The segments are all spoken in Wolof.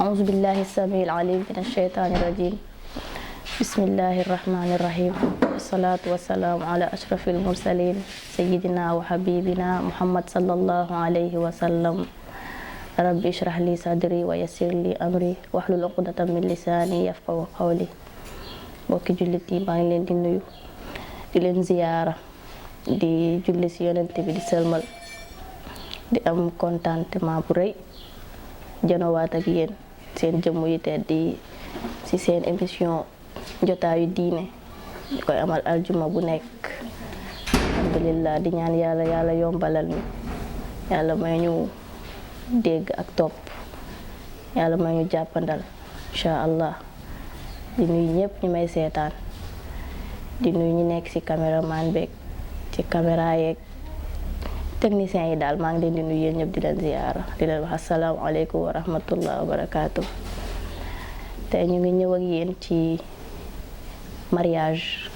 أعوذ بالله السميع العليم من الشيطان الرجيم. بسم الله الرحمن الرحيم. والصلاة والسلام على أشرف المرسلين سيدنا وحبيبنا محمد صلى الله عليه وسلم. رب اشرح لي صدري ويسر لي أمري واحلل عقدة من لساني يفقهوا قولي. mbokki jullit yi maa ngi leen di nuyu di leen ziyaara di julli ci yonent bi di sëlmal di am contentement bu rëy janowaat ak yéen seen jëmm yi tedd di ci seen émission jotaayu diine di koy amal aljuma bu nekk. alhamdulillah di ñaan yàlla yombalal ñu yàlla may ñu dégg ak topp yàlla may ñu jàppandal incha allah. di nuyu ñëpp ñu may seetaan di nuyu ñu nekk ci caméraman beeg ci caméra yeeg technicien yi daal maa ngi leen di nuyu yéen ñëpp di leen ziyaara di leen wax asalaamaaleykum wa rahmatullah wa barakaatu. tey ñu ngi ñëw ak yéen ci mariage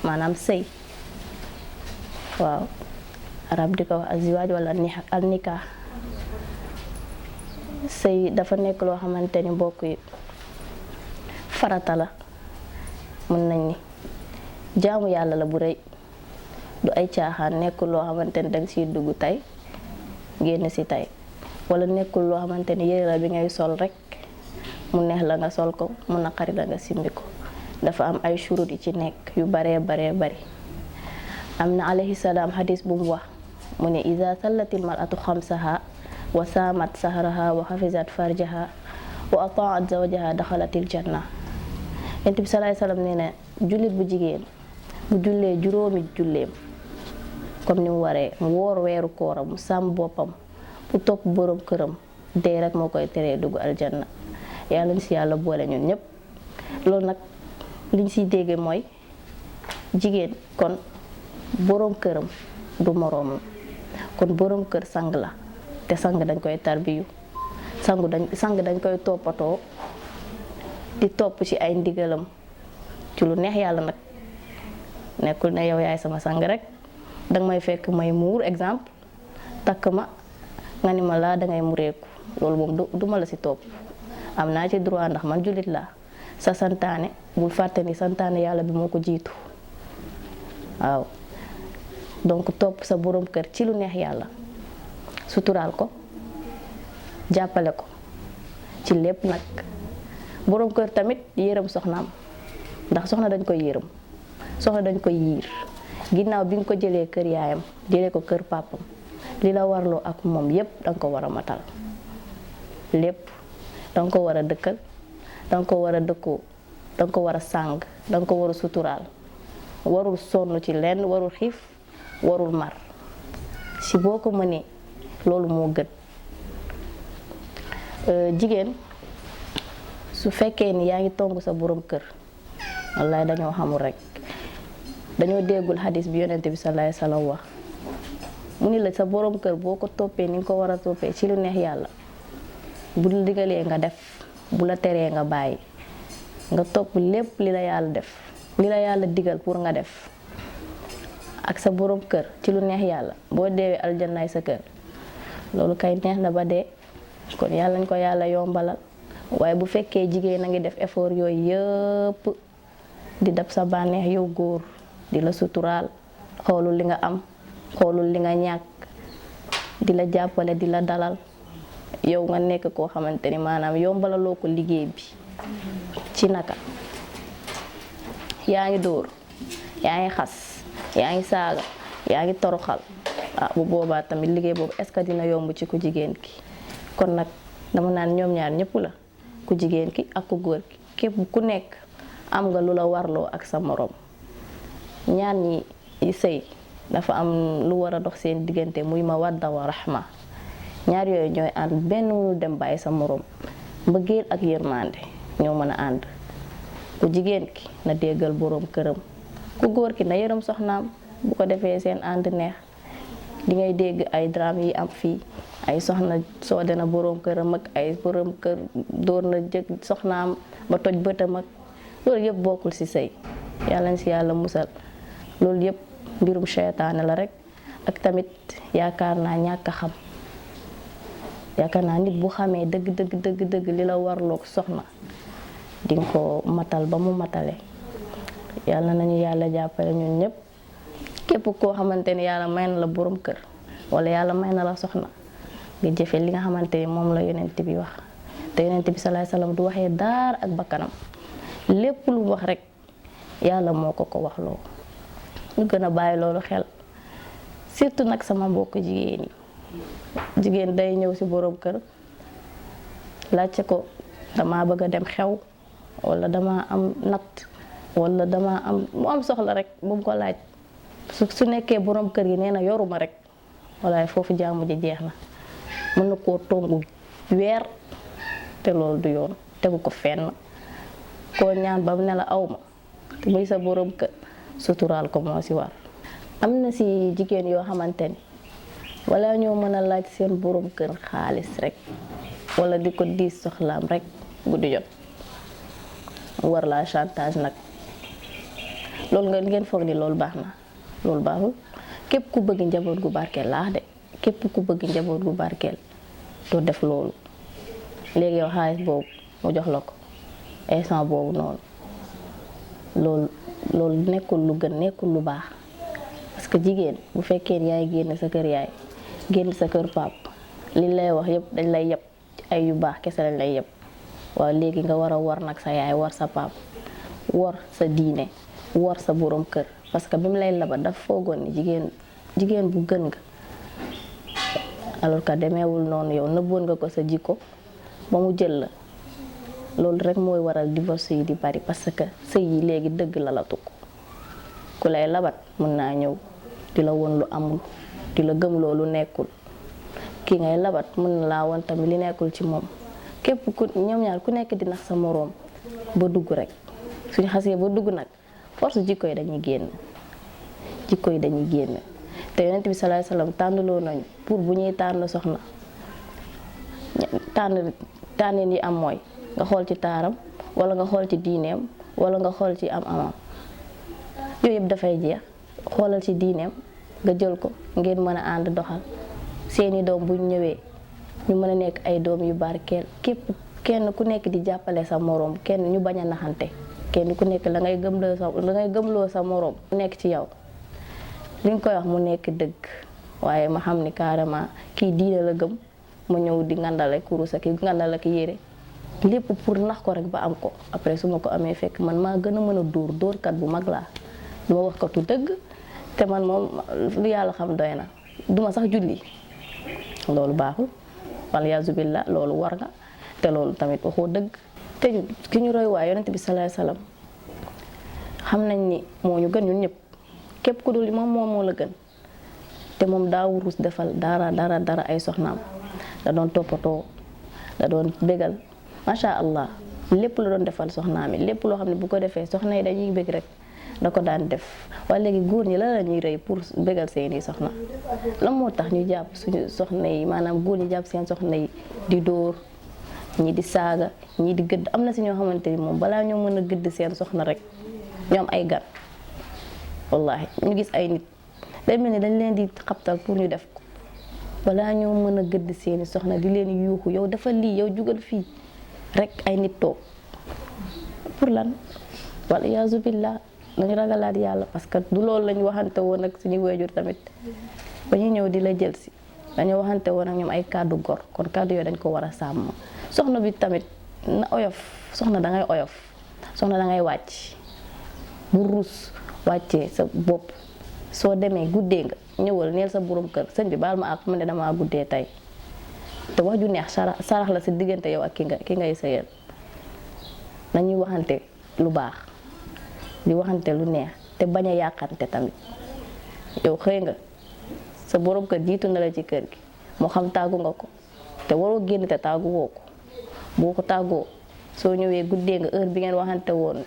maanaam sëy waaw arab di ko wax azwaaj wala al nikah. sëy dafa nekk loo xamante ni mbokk yi farata la mën nañ ni jaamu yàlla la bu rëy du ay caaxaan nekkul loo xamante ni danga siy dugg tey génn si tey wala nekkul loo xamante ni yére la bi ngay sol rek mu neex la nga sol ko mu naqari la nga simbi ko. dafa am ay shurut yi ci nekk yu baree bari am na alayhi salaam hadis bu mu wax mu ne iza sallatil mar'atu xamsaha wa saamat sahraha wa xafizat farjaha wa ataat zawjaha daxalatil janna. Yonent bi salaay salaam nee na jullit bu jigéen bu jullee juróomi julleem comme ni mu waree mu woor weeru kooram mu sàmm boppam bu topp borom këram dee rek moo koy teree dugg aljanna. yàlla ñu ci yàlla boole ñun ñëpp. loolu nag liñ ciy dégge mooy jigéen kon borom këram du moroomam kon borom kër sang la te sang dañ koy tarbiyu sang dañ koy toppatoo di topp ci ay ndigalam ci lu neex yàlla nag nekkul ne yow yaay sama sang rek danga may fekk may muur exemple takk ma nga ni ma laa dangay mureeku loolu moom duma la ci topp. am naa ci droit ndax man jullit laa sa santaane bul fàtte ni santaane yàlla bi moo ko jiitu waaw donc topp sa borom kër ci lu neex yàlla suturaal ko jàppale ko ci lépp nag. borom kër tamit yërëm soxnaam ndax soxna dañ koy yërëm soxna dañ koy yiir ginnaaw bi nga ko jëlee kër yaayam jëlee ko kër papam li la warloo ak moom yépp danga ko war a matal lépp danga ko war a dëkkal danga ko war a dëkkoo danga ko war a sàng danga ko war a suturaal warul sonn ci lenn warul xiif warul mar si boo ko mënee loolu moo gën. jigéen su fekkee ni yaa ngi tongu sa borom kër wallaay dañoo xamul rek dañoo déggul hadis bi yonent bi sallallahu alayhi wasallam wax mu ni la sa borom kër boo ko toppee ni nga ko war a toppee ci lu neex yàlla bu la digalee nga def bu la teree nga bàyyi nga topp lépp li la yàlla def li la yàlla digal pour nga def ak sa borom kër ci lu neex yàlla boo deewee aljannaay sa kër loolu kay neex na ba dee kon yàlla ñu ko yàlla yombalal. waaye bu fekkee jigéen a ngi def effort yooyu yëpp di dab sa bànneex yow góor di la suturaal xoolul li nga am xoolul li nga ñàkk di la jàppale di la dalal yow nga nekk koo xamante ni maanaam yombalaloo ko liggéey bi ci naka yaa ngi dóor yaa ngi xas yaa ngi saaga yaa ngi toroxal bu boobaa tamit liggéey boobu est-ce que dina yomb ci ku jigéen ki. kon nag dama naan ñoom ñaar ñëpp la ku jigéen ki ak ku góor ki képp ku nekk am nga lu la warloo ak sa moroom. ñaar ñi sëy dafa am lu war a dox seen diggante muy mawadda wa rahma ñaar yooyu ñooy ànd benn mënul dem bàyyi sa moroom mbëggeel ak yërmande ñoo mën a ànd. ku jigéen ki na déggal boroom këram ku góor ki na yërëm soxnaam bu ko defee seen ànd neex. di ngay dégg ay drame yi am fii ay soxna soo dena boroom këram ak ay boroom kër door na jëg soxnaam ba toj bëtam ak loolu yëpp bokkul ci sëy yàlla na ci yàlla musal. loolu yëpp mbirum seytaane la rek ak tamit yaakaar naa ñàkk a xam yaakaar naa nit bu xamee dëgg dëgg dëgg dëgg li la warloog soxna di nga ko matal ba mu matale. yàlla nañu yàlla jàppale ñun ñëpp képp koo xamante ni yàlla may na la borom kër wala yàlla may na la soxna nga jëfe li nga xamante ni moom la yonent bi wax te yonent bi salaay salaam du waxee daar ak bakkanam lépp lu wax rek yàlla moo ko wax loo ñu gën a bàyyi loolu xel surtout nag sama mbokk jigéen yi jigéen day ñëw ci borom kër laajte ko dama bëgg a dem xew wala dama am natt wala dama am mu am soxla rek bu mu ko laaj su nekkee borom kër gi nee na yoruma rek walaay foofu jaamu ji jeex na mën na koo tongu weer te loolu du yoon tegu ko fenn koo ñaan ba mu ne la awma te muy sa borom kër suturaal ko moo ci war. am na ci jigéen yoo xamante ni wala ñoo mën a laaj seen borom kër xaalis rek wala di ko diis soxlaam rek guddi jot war laa chantage nag loolu nga ngeen foog ni loolu baax na loolu baaxul. képp ku bëgg njaboot gu barkeel laax de képp ku bëgg njaboot gu barkeel doo def loolu léegi yow xaalis boobu mu jox la ko instant boobu noonu loolu nekkul lu gën nekkul lu baax parce que jigéen bu fekkee yaay génn sa kër yaay génn sa kër pap li lay wax yëpp dañ lay yeb ay yu baax kese lañ lay yeb waaw léegi nga war a war nag sa yaay war sa pap war sa diine war sa borom kër parce que bi mu lay labat daf foogoon ni jigéen bu gën nga alors que demeewul noonu yow nëbboon nga ko sa jikko ba mu jël la loolu rek mooy waral divorce yi di bari parce que sëy yi léegi dëgg la tukk ku lay labat mën naa ñëw di la won lu amul di la gëm loolu nekkul ki ngay labat mën na laa won tamit li nekkul ci moom képp ku ñoom ñaar ku nekk di nax sa moroom ba dugg rek suñu xasee ba dugg nag force jikko yi dañuy génn te yonent bi salaay salaam tànnaloo nañu pour bu ñuy tànn soxna tànneen yi am mooy nga xool ci taaram wala nga xool ci diineem wala nga xool ci am amam yooyu yëpp dafay jeex xoolal ci diineem nga jël ko ngeen mën a ànd doxal seeni doom buñ ñëwee ñu mën a nekk ay doom yu barkeel képp kenn ku nekk di jàppale sa moroom kenn ñu bañ a naxante kenn ku nekk la ngay gëmloo sa moroom mu nekk ci yow li nga koy wax mu nekk dëgg waaye ma xam ni carrément kii diine la gëm ma ñëw di ngandale kurusa ki ngandale ki yére lépp pour nax ko rek ba am ko après su ma ko amee fekk man maa gën a mën a dóorkat bu mag laa duma wax katu dëgg te man moom lu yàlla xam doy na duma sax julli loolu baaxul waliyaazu billah loolu war nga te loolu tamit waxoo dëgg te ki ñu roy waaye yonent bi salaay salaam xam nañ ni moo ñu gën ñun ñëpp képp ku dul moom moo la gën te moom daawu rus defal dara ay soxnaam da doon toppatoo da doon bégal macha allah lépp la doon defal soxnaam yi lépp loo xam ne bu ko defee soxna yi dañuy bég rek da ko daan def waaye léegi góor ñi la ñuy rëy pour bégal seeni soxna lan moo tax ñu jàpp suñu soxna yi maanaam góor ñi jàpp seen soxna yi di dóor ñi di saaga ñi di gëdd am na si ñoo xamante ni moom balaa ñoo mën a gëdd seen soxna rek ñoom ay gan wallahi ñu gis ay nit day mel ni dañ leen di xabtal pour ñu def ko balaa ñoo mën a gëdd seeni soxna di leen yuuxu yow dafa lii yow jugal fii rek ay nit toog pour lan wal iyaazu billah dañu ragalaat yàlla parce que du loolu lañu waxante woon ak suñu waajur tamit ba ñu ñëw di la jël si dañu waxante woon ak ñoom ay kàddu gor kon kàddu yooyu dañ ko war a sàmm soxna bi tamit na oyof soxna dangay oyof soxna dangay wàcc bu ruus wàccee sa bopp soo demee guddee nga ñëwal neel sa borom kër sëñ bi baal ma àq man de damaa guddee tey te wax ju neex sarax la si diggante yow ak ki ngay sëyal nañuy waxante lu baax di waxante lu neex te bañ a yàqante tamit yow xëy nga sa borom kër jiitu na la ci kër gi moo xam tàggu nga ko te waroo génn te tàggu woo ko boo ko tàggoo soo ñëwee guddee nga heure bi ngeen waxante woon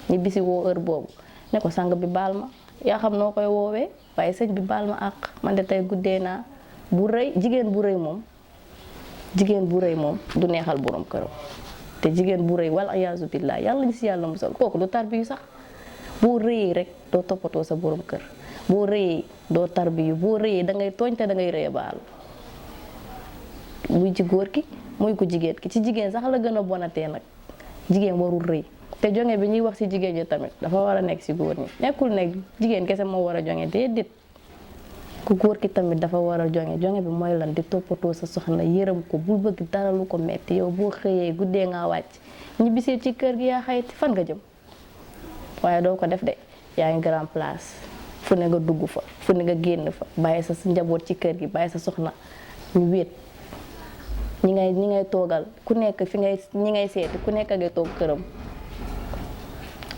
ñi bisi woo heure boobu ne ko sang bi baal ma yaa xam noo koy woowee waaye sëñ bi baal ma àq man de tey guddee naa bu rëy jigéen bu rëy moom du neexal borom këram te jigéen bu rëy wal iyaazu billah yàlla ñu si yàlla musal kooku du tarbiyu sax boo rëyee rek doo toppatoo sa borom kër boo rëyee doo tarbiyu boo rëyee da ngay tooñ te da ngay rëy baalu muy ci góor ki muy ko jigéen ki. ci jigéen sax la gën a bonatee nag. jigéen warul rëy te jonge bi ñuy wax ci jigéen ñi tamit dafa war a nekk ci góor ñi nekkul nekk jigéen kese moo war a jonge déedéet ku góor ki tamit dafa war a jonge bi mooy lan di toppatoo sa soxna yërëm ko bul bëgg dara lu ko metti yow boo xëyee guddee nga wàcc ñibbisee ci kër gi yaa xayti fan nga jëm waaye doo ko def de yaa ngi grand place fu ne nga dugg fa fu ne nga génn fa bàyyi sa njaboot ci kër gi bàyyi sa soxna ñu wéet ñi ngay toogal ku nekk fi ñi ngay seeti ku nekk ngay toog këram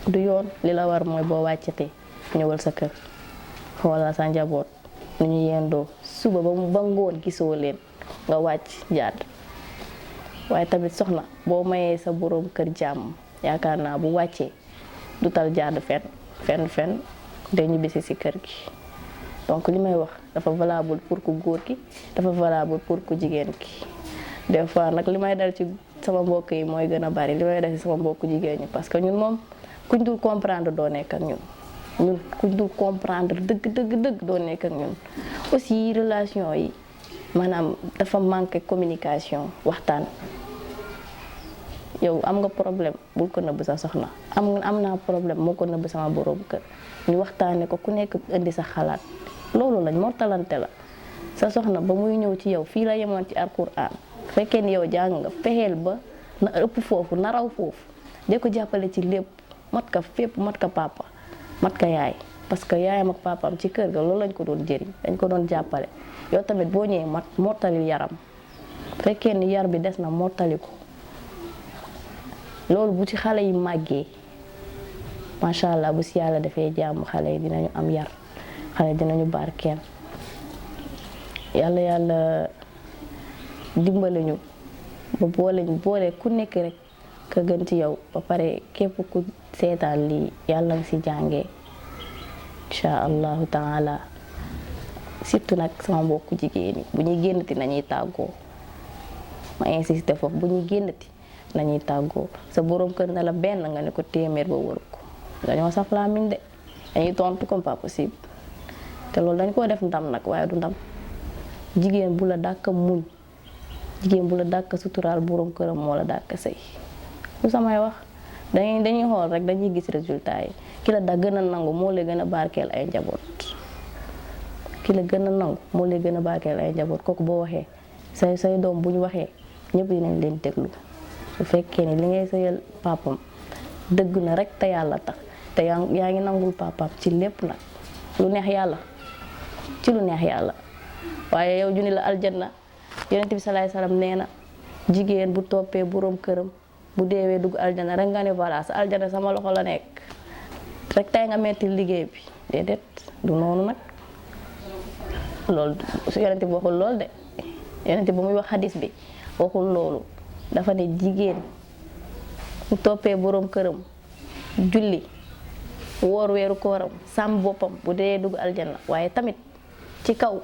du yoon li la war mooy boo wàccatee ñëwal sa kër xoolal sa njaboot nu ñu yendoo suba ba ngoon gisoo leen nga wàcc jàdd waaye tamit soxna boo mayee sa boroom kër jàmm yaakaar naa bu wàccee du tal jàdd fenn day ñibbisi ci kër gi donc li may wax dafa valable pour ku góor ki dafa valable pour ku jigéen ki des fois nag li may dal ci sama mbokk yi mooy gën a bari li may dal ci sama mbokku jigéen ñi parce que ñun moom kuñ dul comprendre doo nekk ak ñun kuñ dul comprendre dëgg doo nekk ak ñun aussi relation yi maanaam dafa manqué communication waxtaan yow am nga problème bul ko nëbb sa soxna am naa problème moo ko nëbb sama borom kër ñu waxtaane ko ku nekk indi sa xalaat loolu lañ moo talante la sa soxna ba muy ñëw ci yow fii la yemoon ci alquran fekkee ni yow jàng nga fexeel ba na ëpp foofu na raw foofu de ko jàppale ci lépp mat ka fépp mat ka papa mat ka yaay parce que yaayam ak papaam ci kër ga loolu lañ ko doon jëriñ dañ ko doon jàppale yow tamit boo ñëwee mat mottali yaram fekkee ni yar bi des na mottali ko loolu bu ci xale yi màggee macha allah bu si yàlla defee jàmm xale yi dinañu am yar xale dinañu barkeel yàlla dimbale ñu ba boole ku nekk rek ka gën ci yow ba pare képp ku seetaan lii yàlla nga si jàngee incha allahu taala surtout nag sama mbokku jigéen ñi bu ñuy génnati nañuy tàggoo ma insisté foofu bu ñuy génnati nañuy tàggoo sa borom kër na la benn nga ne ko téeméer ba wër ko dañoo saf làmmiñ de dañuy tontu comme pas possible te loolu dañ koo def ndam nag waaye du ndam jigéen bu la dàkk muñ jigéen bu la dàkk suturaal borom këram moo la dàkk sëy lu samay wax dañuy xool rek dañuy gis résultat yi ki la da gën a nangu moo lay gën a barkeel ay njaboot ki la gën a nangu moo lay gën a barkeel ay njaboot kooku boo waxee say doom bu ñu waxee ñëpp dinañ leen déglu su fekkee ni li ngay sëyal papam dëgg na rek te yàlla tax te yaa ngi nangul papam ci lépp nag lu neex yàlla ci lu neex yàlla waaye yow junni la aljanna yonent bi salaay salaam nee na jigéen bu toppee borom këram bu deewee dugg aljana rek nga ne voilà sa aljana sama loxo la nekk rek tey nga metti liggéey bi déedéet du noonu nag loolu su yonent bi waxul loolu de yonent ba muy wax xadis bi waxul loolu dafa ne jigéen bu toppee borom këram julli woor weeru kooram sàmm boppam bu dee dugg aljana waaye tamit ci kaw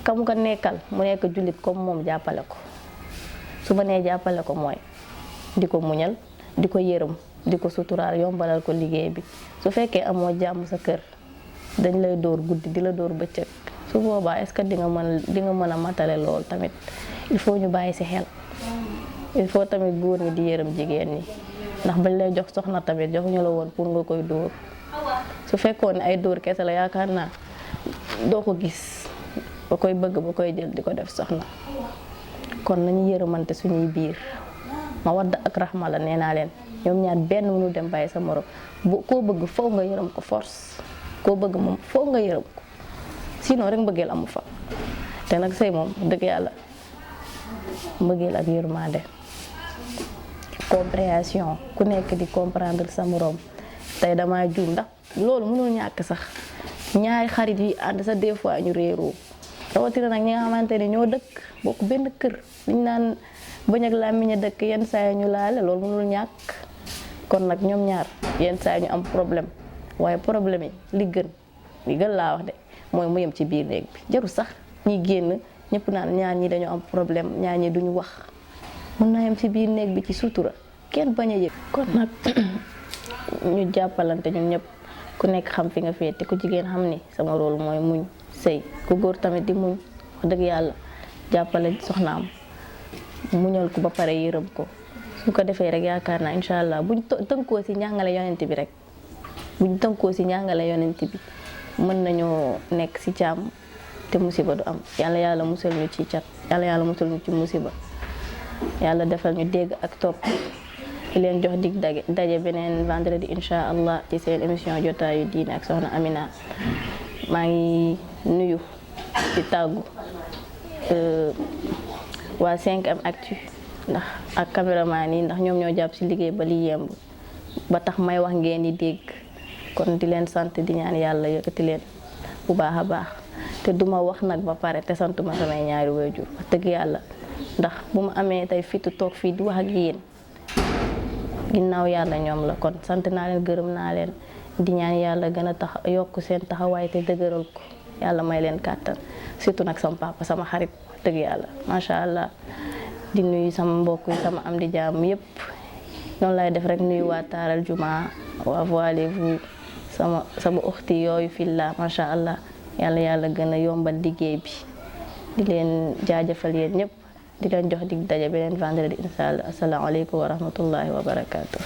kam ko nekkal mu nekk jullit comme moom jàppale ko su ma nee jàppale ko mooy di ko muñal di ko yërëm di ko suturaal yombalal ko liggéey bi su fekkee amoo jàmm sa kër dañ lay dóor guddi di la dóor bëccëg su boobaa est-ce que di nga mën a matale lool tamit il faut ñu bàyyi ci xel il faut tamit góor ñi di yërëm jigéen ñi ndax bañ lay jox soxna tamit joxuñu la woon pour nga koy dóor su fekkoon ne ay dóor kese la yaakaar naa doo ko gis ba koy bëgg ba koy jël di ko def soxna kon nañu yërëmante suñuy biir ma wadda ak raxma la nee naa leen ñoom ñaar benn mënu dem bàyyi sa morom koo bëgg foo nga yërëm ko force koo bëgg moom foo nga yërëm ko sinon rek mbëggeel amu fa te nag sëy moom dëgg yàlla mbëggeel ak yërmande compréhension ku nekk di comprendre sa morom tey dama juum ndax loolu mënul ñàkk sax ñaari xarit yi ànd sa des fois ñu réeroo rawatina nag ñi nga xamante ne ñoo dëkk bokk benn kër liñ naan bañ ak làmmiñ a dëkk yenn saa yi ñu laale loolu mënul ñàkk kon nag ñoom ñaar yenn saa yi ñu am problème waaye problème yi li gën laa wax de mooy mu yem ci biir néeg bi jarul sax ñi génn ñëpp naan ñaar ñi dañoo am problème ñaar ñi duñu wax mën naa yem ci biir néeg bi ci sutura kenn bañ a yëg kon nag ñu jàppalante ñun ñëpp ku nekk xam fi nga féete ku jigéen xam ni sama rôle mooy muñ sëy ku góor tamit di muñ wax dëgg yàlla jàppale soxnaam muñal ko ba pare yërëm ko su ko defee rek yaakaar naa incha allah buñ tënkoo si njàngale yonent bi rek buñ tënkoo si njàngale yonent bi mën nañoo nekk si jàmm te musiba du am yàlla musal ñu ci cat yàlla musal ñu ci musiba yàlla defal ñu dégg ak topp di leen jox dig daje beneen vendredi incha allah ci seen émission jotaayu diine ak soxna Amina maa ngi nuyu ci tàggu waa 5M Actu ndax ak caméraman yi ndax ñoom ñoo jàpp ci liggéey ba li yemb ba tax may wax ngeen di dégg kon di leen sant di ñaan yàlla yëkkati leen bu baax a baax te duma wax nag ba pare te santuma samay ñaari waajur wax dëgg yàlla ndax bu ma amee tey fitu toog fii di wax ak yéen ginnaaw yàlla ñoom la kon sant naa leen gërëm naa leen di ñaan yàlla gën a tax yokk seen taxawaay te dëgëral ko yàlla may leen kàttan surtout nag sama papa sama xarit wax dëgg yàlla macha allah di nuyu sama mbokk yi sama am di jaam yépp noonu lay def rek nuyu waa Taaral Juma waa Voilez-vous sama uxti yooyu filla macha allah yàlla gën a yombal liggéey bi di leen jaajëfal yéen ñëpp di leen jox dig daje beneen vendredi incha allah asalaamaaleykum wa rahmatullahi wa barakaatu.